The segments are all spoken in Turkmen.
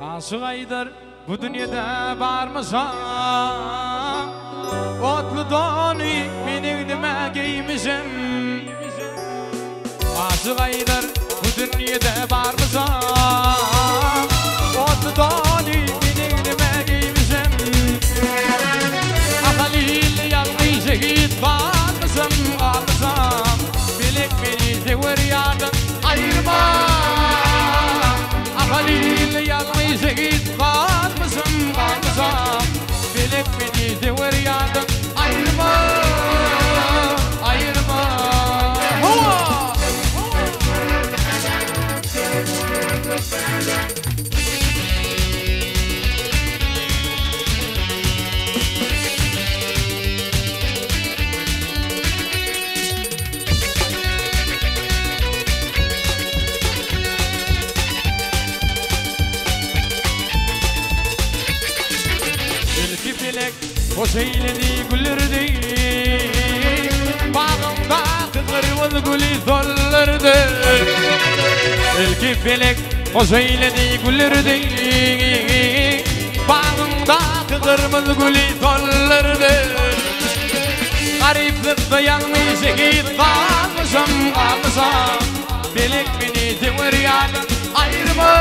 Aşyk aýdar, Bu dünýede barmyşam, Otly dony men egnime geýmişem. Aşyk aýdar, Bu dünýede barmyşam, Otly dony men egnime geýmişem. Ahalyl ýalňyz şehit galmyşam, galmyşam, Melek meni söwer ýardan aýyrma. Ahalyl ýalňyz şehit galmyşam, galmyşam, Melek meni söwer ýardan aýyrma, aýyrma. Hawa! Ilki pelek hoş eýledi güldürdi, Bagyňdaky gyrmyzy güli soldurdy. Ilki pelek hoş eýledi güldürdi, Bagyňdaky gyrmyzy güli soldurdy. Garyplykda ýalňyz şehit galmyşam, galmyşam, Pelek meni söwer ýardan aýyrma.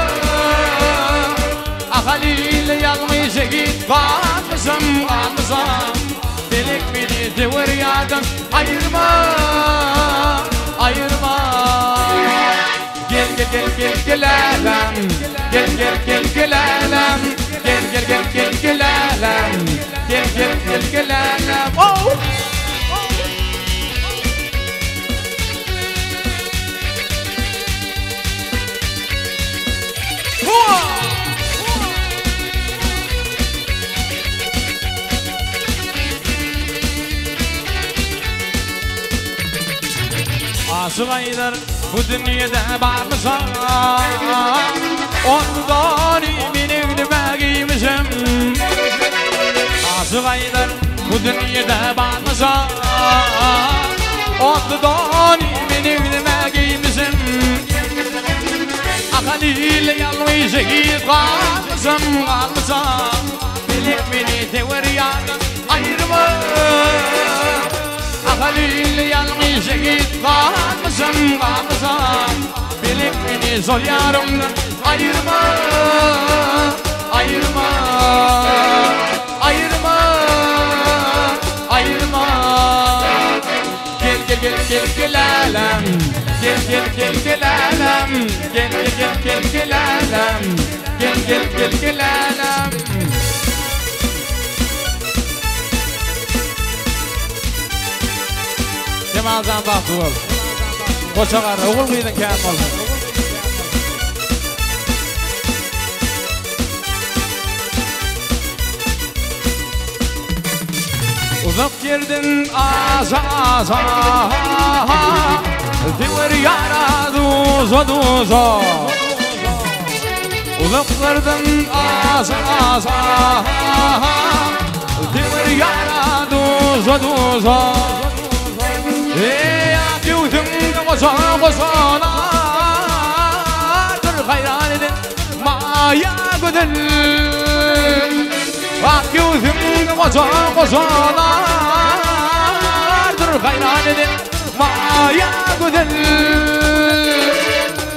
Ahalyl ýalňyz şehit galmyşam, galmyşam, Pelek meni söwer ýardan aýyrma, aýyrma. Gel gel gel gel gel älem, Gel gel gel gel älem, Gel gel gel gel gel älem, Gel gel gel gel älem. Oh! Aşyk aýdar, Bu dünýede barmyşam, Ondan men egnime geýmişem. Aşyk aýdar, Bu dünýede barmyşam, Ondan men egnime geýmişem. Ahalyl ýalňyş şehit galmyşam, galmyşam, Melek meni söwer ýardan aýyrma. Ahalyl ýalňyş şehit galmyşam, galmyşam, Melek meni şol ýarymdan aýyrma, aýyrma, aýyrma, aýyrma. Gel gel gel gel gel älem, Gel gel gel gel älem, Gel gel gel gel gel älem, Gel gel gel gel älem. Kemaljan bagtly bol. Goşa garry ogul gyzyň kän bolsun. Uzak ýerden aşa aşa Söwer ýara duşa duşa Uzaklardan aşa aşa Söwer ýara duşa duşa Eý ak ýüzüňde goşa goşalardyr Haýran eden maýa gözel Ak ýüzüňde goşa goşalardyr Haýran eden maýa gözel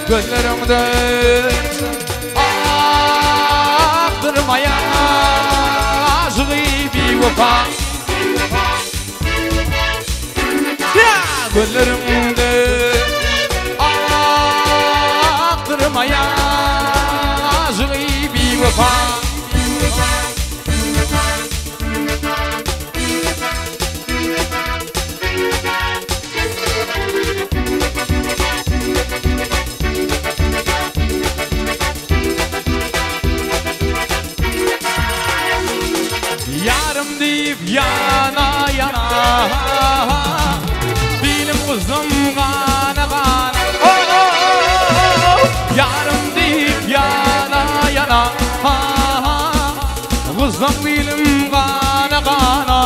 Gözleriňde akdyr maýa Aşygy biwepa Gözleriňde akdyr maýa Aşygy biwepa Ýarym diýip ýana ýana Dilim guzum gana gana Ýarym diýip ýana ýana Guzum dilim gana gana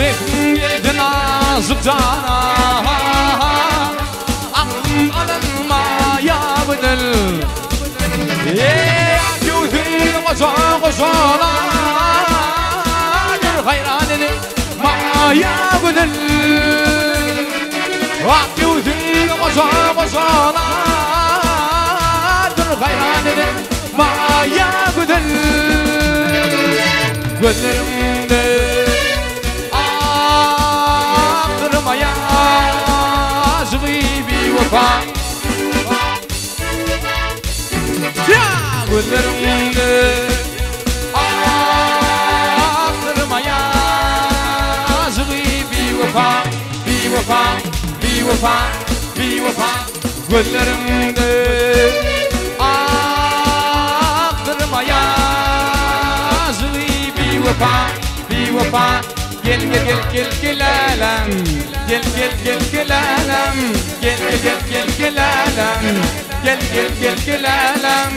Rehmiň gelsin aşyk jana Aklym alynma ýa gözel. Eý, ak ýüzüň goja gojalar, Haýran eden maýa gözel. Ak ýüzüň goja gojalar, Haýran eden maýa gözel. Gözleriňde akdyrmaýa aşygy biwepa. Gözleriňde akdyrmaýa aşygy biwepa, biwepa, biwepa, biwepa. Gözleriňde akdyrmaýa aşygy biwepa, biwepa. Gel gel gel gel gel älem, gel gel gel gel älem, gel gel gel gel gel älem, gel gel gel gel älem.